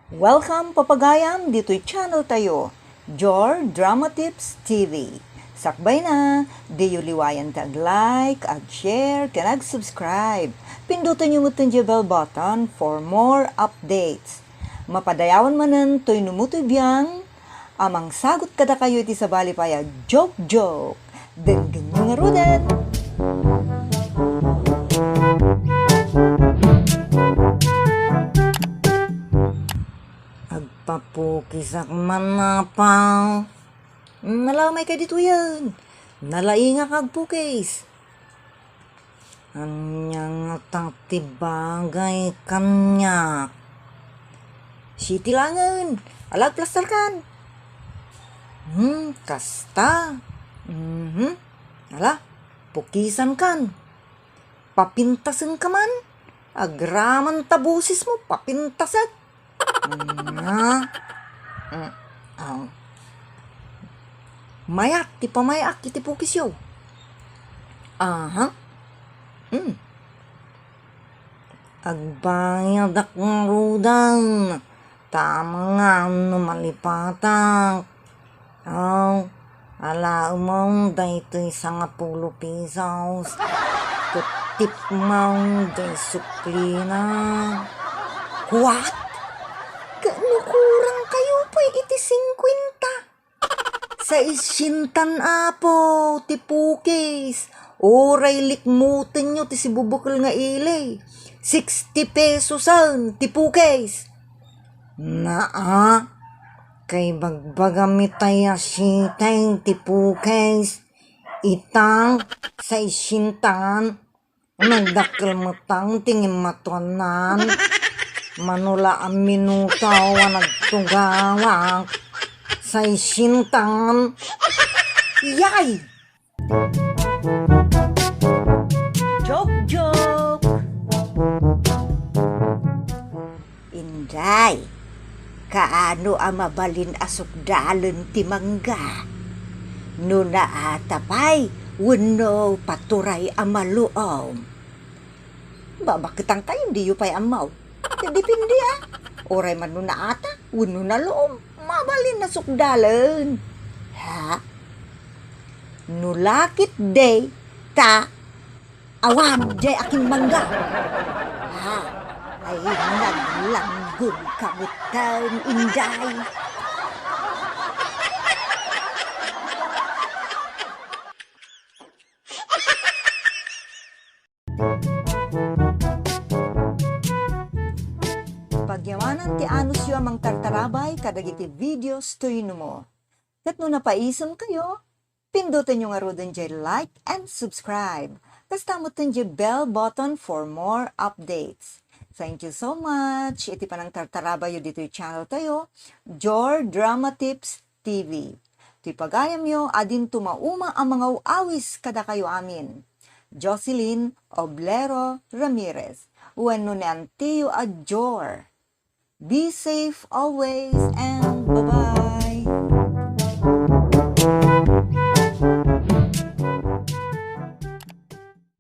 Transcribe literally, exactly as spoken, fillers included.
Welcome, papagayam, ditoy channel tayo, Jor Drama Tips T V. Sakbay na, diyo liwayan ti ag-like, ag-share, ken ag-subscribe. Pindutanyo met ti bell button for more updates. Mapadayawan manen toy no mutoy biang a mangsagut kadakayo iti sabali pay a joke-joke. Denggenyo ngaruden! Agpapukisak man, Apo. Nalaingak agpukis. Ania ngata ti bagay kaniak? Siti laengen, ala agplastarkan. Hmm, kasta. Mhm. Ala, pukisankan. Papintasenka man. Agraman ta bosesmo, papintasek. Nga. Mm, aw. Mayat ti pamay-ak iti pukisyo. Aha. Mm. Agbayadak ngaruden. Tama nga no malipatak. Aw, alaemon daytoy sangapulo pesos. Ket tipmon jay suklina. What? Ket no kurangkayo pay iti singkuenta? Saisientan, Apo, ti pukis. Uray likmutenyo ti sibubukel nga ili. Sixty pesosen ti pukis. Naa, kaibagbagam itay a sitay ti pukis. Itang, saisientan. Nagdakkel met ti ngimatuannan. Mano la a minuto a nagtugawak. Saisientan. Yay! Joke, joke! Inday, kaano a mabalin a sukdalen ti mangga? No naata pay wenno paturay a maluom? Babaketankayo, diyo pay ammo. Depende, a. Uray man no naata wenno naluom, mabalin a sukdalen. Ha? No lakit, dayta, awan jay akin mangga. Ha? Ay, naglanggong kabutan, Inday. Pagyawanan ti anusyo a mangtartarabay kadagiti videos toy no mo. Ket no napaisemkayo, pindutenyo ngaruden jay like and subscribe. Kasta met ti bell button for more updates. Thank you so much iti panangtartarabayyo ditoy channel tayo, Jor Drama Tips T V. Ti pagayamyo a dinto mauma a mangaw-awis kadakayo amin. Jocelyn Oblero Ramirez, wenno ni Antiyo a Jor. Be safe always and bye-bye.